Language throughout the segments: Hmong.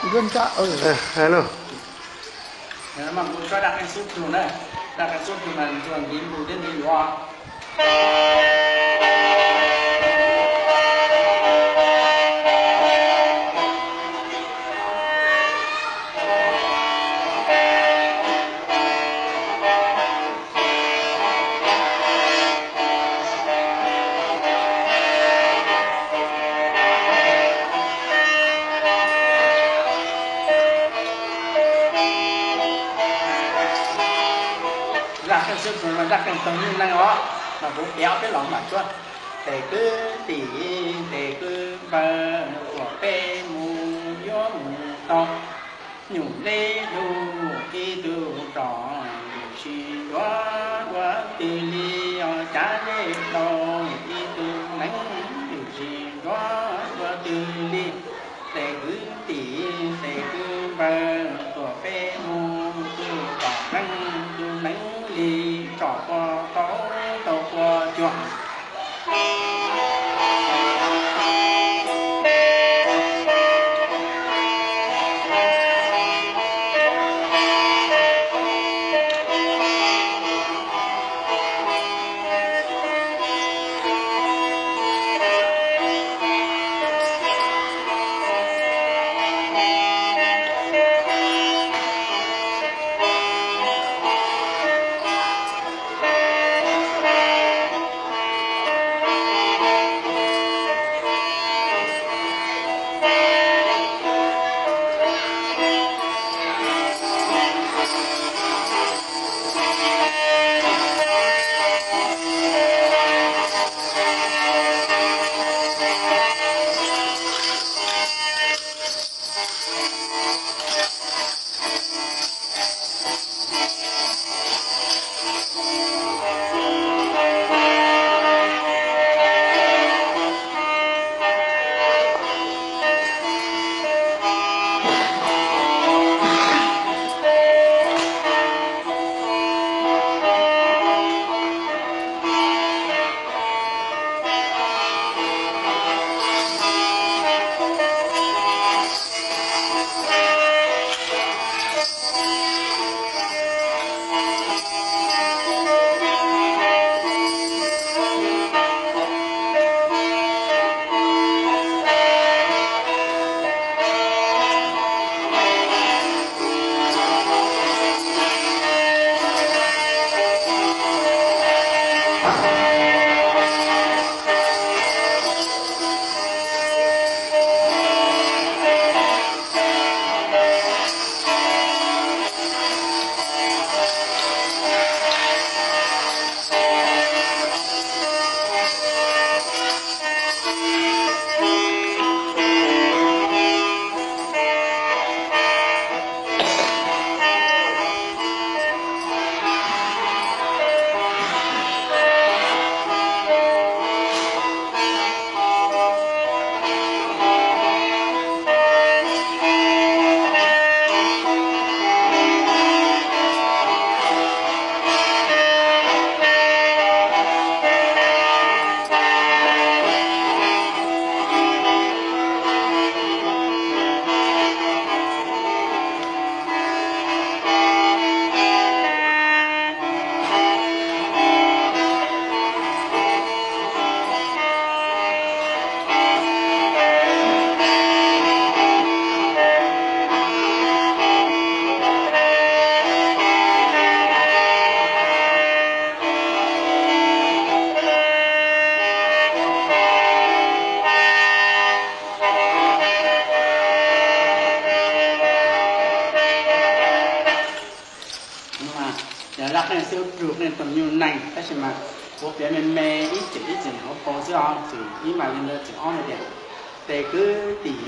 Ncuab ntsab, hello. Mas kuv tso daj qeej xub plug na, daj qeej xub plug mas ntsuag ntiv npus thiab ntiv luav. Zaj qeej xub plug mas zaj qeej toog nyuj neeg os, mas kuv piav ob peb los mam tsuab. Tes kwv tij tes kwv npawg, tuam peb mus yuav mus tau nyuj neb lug ib tug roj, yus tsis ncuav dua twg li, os cav neb tau ib tug neev, yus tsis ncuav dua twg li. Tes kwv tij tes kwv npawg, tuam peb mus tug roj neeb, tug neev li tsom kua tau, tau kua cuag. Yog zaj qeej xub plug qeej toog nyuj neeg tab sis mas kuv piav me me ib txwm ib txwm hauv paus xwb os, txwm ib mas li ntawd txwm ob no tias, tes kwv tij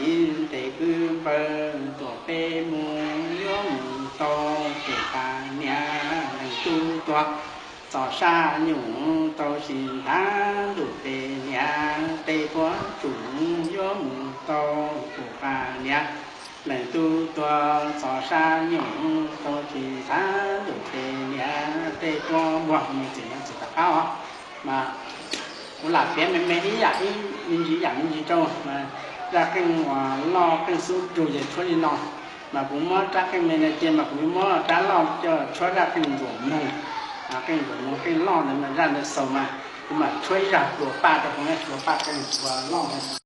tes kwv npawg, tuam peb mus yuav mus tau pem pas niam, leej tub tuag txog sab nyuj tau sis nthav ntuj pem niam, tej puab tsum yuav mus tau pem pas niam, leej tub tuag txog sab nyuj tau sis nthav ntuj pem niam, tej puab muag. Txwm no txwm tom qab os, mas kuv lam piav me me ib yam ib me ntsis yam me ntsis rau mas zaj qeej uas loj qeej xub rug ces tshuab li no, mas kuv muab rab qeej me no cia mas kuv yuav muab rab loj coj tshuab zaj qeej ntsuam moog. Qeej ntsuam moog qeej loj ntawd mas zaj ntawd xaus mas kuv mam tshuab ib zaj pluas paj rau hauv na, pluas paj qeej pluas loj ntawd.